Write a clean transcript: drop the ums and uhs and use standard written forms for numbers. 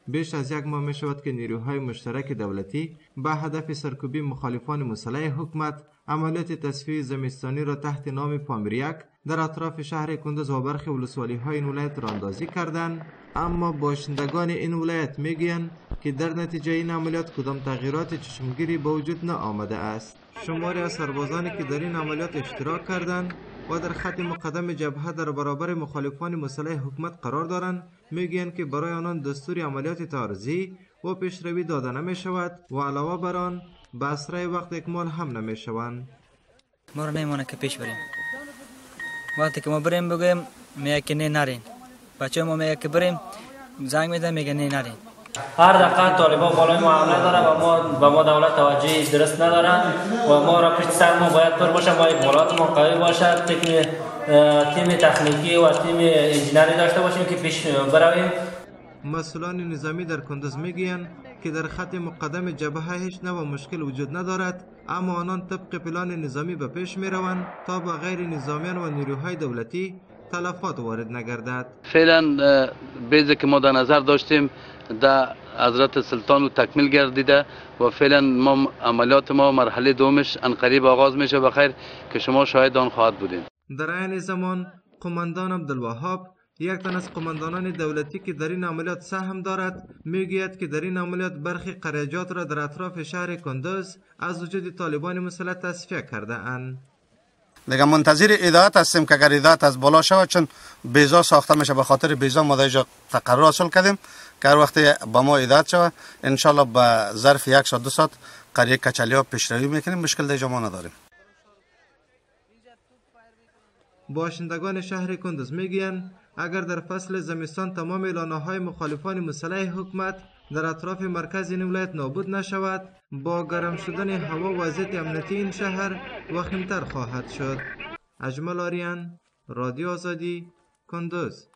بیش از یک ماه می شود که نیروهای مشترک دولتی به هدف سرکوبی مخالفان مسلح حکومت عملیات تصفیه زمستانی را تحت نام پامیر 1 در اطراف شهر کندز و برخی ولسوالی های این ولایت راندازی کردند، اما باشندگان این ولایت میگویند که در نتیجه این عملیات کدام تغییرات چشمگیری به وجود نآمده است. شماری از سربازانی که در این عملیات اشتراک کردند و در خط مقدم جبهه در برابر مخالفان مسلح حکومت قرار دارند میگویند که برای آنان دستور عملیات تعرضی و پیشروی داده نمی شود و علاوه بر آن به اسرع وقت اکمال هم نمی شوند. ما را نمیمانه که پیش بریم. وقتی که ما بریم بگویم میگه که نه نرین. بچه ما میگه که بریم، زنگ میده میگه نه نرین. هر دقیقه طالبان بالای ما حمله داره و ما به ما دولت توجهی درست نداره و ما را پشت سر ما باید پر باشه، ما اکمالات ما قوی باشد، تیم تکنیکی و تیم انجینری داشته باشیم که پیش برویم. مسئولان نظامی در کندز میگویند که در خط مقدم جبهه هیچ نوع مشکل وجود ندارد، اما آنان طبق پلان نظامی به پیش میروند تا به غیر نظامیان و نیروهای دولتی تلفات وارد نگردد. فعلا بیزی که ما در نظر داشتیم در حضرت سلطان و تکمیل گردیده و فعلا ما عملیات ما مرحله دومش عنقریب آغاز میشه بخیر که شما شاهد آن خواهد بودین. در عین زمان قماندان عبدالوهاب، یک تن از قماندانان دولتی که در این عملیات سهم دارد، میگوید که در این عملیات برخی قریجات را در اطراف شهر کندز از وجود طالبان مسلح تصفیه کرده اند. دیگه منتظر هدایت هستیم که اگر هدایت از بالا شود، چون بیزا ساخته میشه، به خاطر بیزا ما در تقرر حاصل کردیم که هر وقت با ما هدایت شود انشالله به ظرف 1 ساعت 2 ساعت قریه کچلیا پیشروی میکنیم، مشکل در ما نداریم. باشندگان شهر کندز میگویند اگر در فصل زمستان تمام لانه های مخالفان مسلح حکومت در اطراف مرکز این ولایت نابود نشود، با گرم شدن هوا وضعیت امنیتی این شهر وخیمتر خواهد شد. اجمل آریان، رادیو آزادی، کندز.